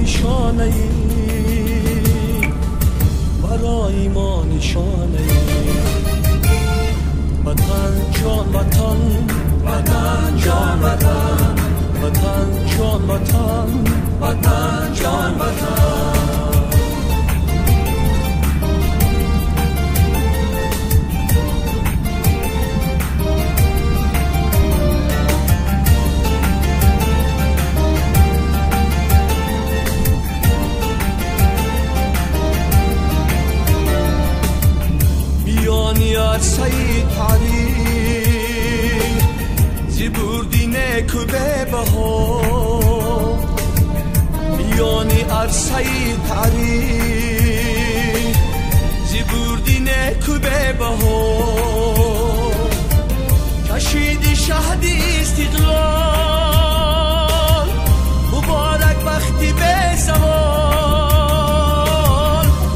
نشانه، برای ما نشانه. وطن جان وطن، وطن جان وطن، وطن جان وطن، وطن جان وطن. عرصه تاریخ زی بردی نیک و بها، میانی عرصه تاریخ زی بردی نیک و بها، کشیدی شهد استقلال مبارک وقتی به زوال،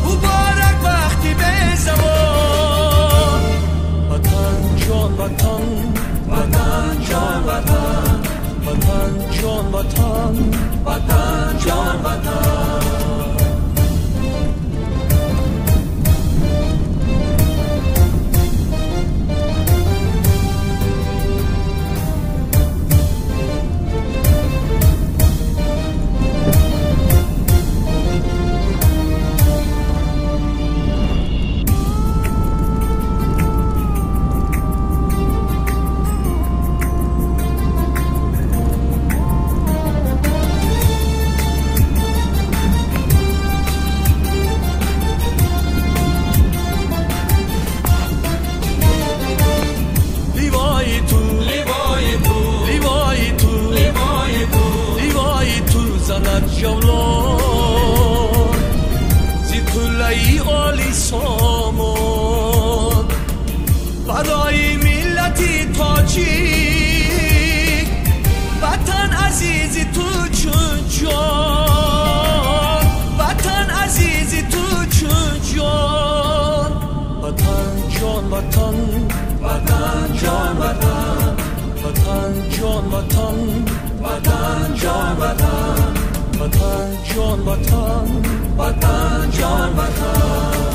مبارک وقتی به زوال. وطن جان وطن، وطن جان وطن، وطن جان وطن، وطن جان وطن. جولان زی قلعه عالی سامان، برای ملت تاجیک وطن عزیز تو چون جان، وطن عزیز تو چون جان. وطن جان وطن، وطن جان وطن، وطن جان وطن، وطن جان وطن، وطن جان وطن، وطن جان وطن.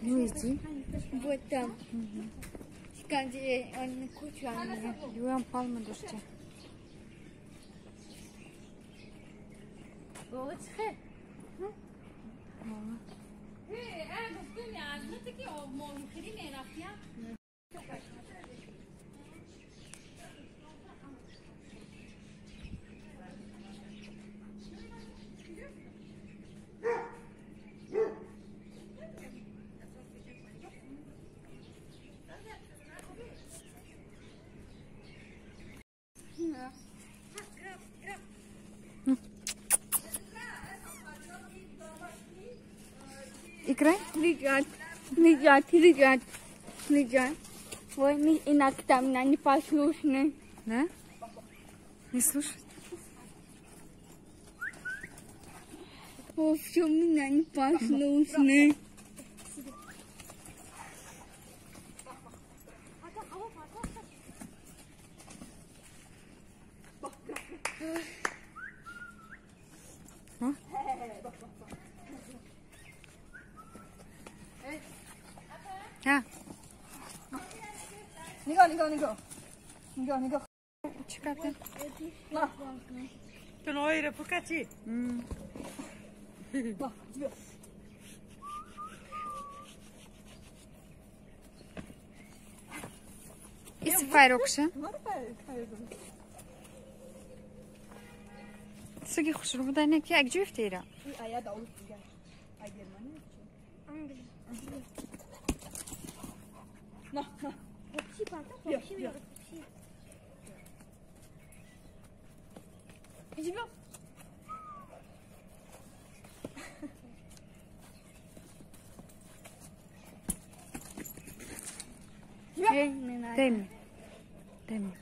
Ну иди. Вот там. Юам палма дождя. Играй. Лежать, лежать, лежать, лежать. Ой, иногда меня не послушны. Да? Не слушают? О, все меня не послушны. А? Чекайте. Is файрокша? Суги хушру будай не ки акҷуфтира. Дай мне. Дай мне.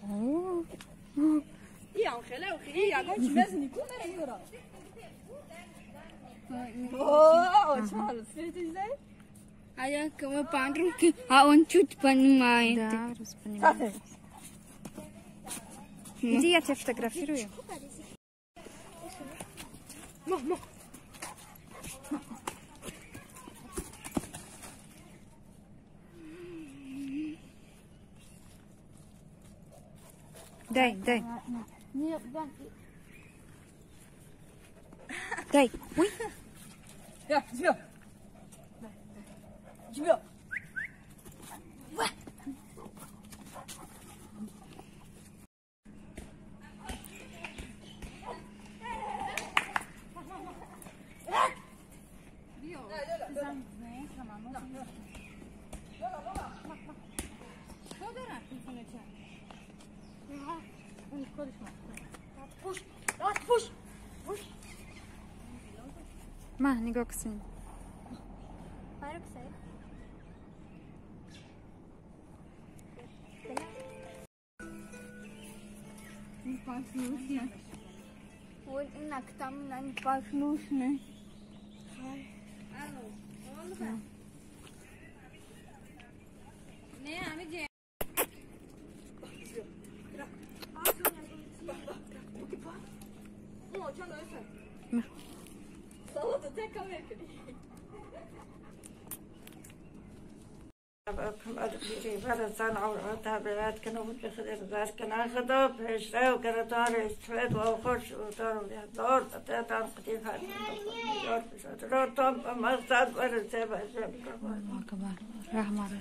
А я кого подруги, а он чуть понимает. Да, понимает. Иди, я тебя фотографирую. Дай, дай. Дай. Ой. Ма, нигоҳ кунед. Непослушно. Вот иногда меня непослушно. Раҳмат.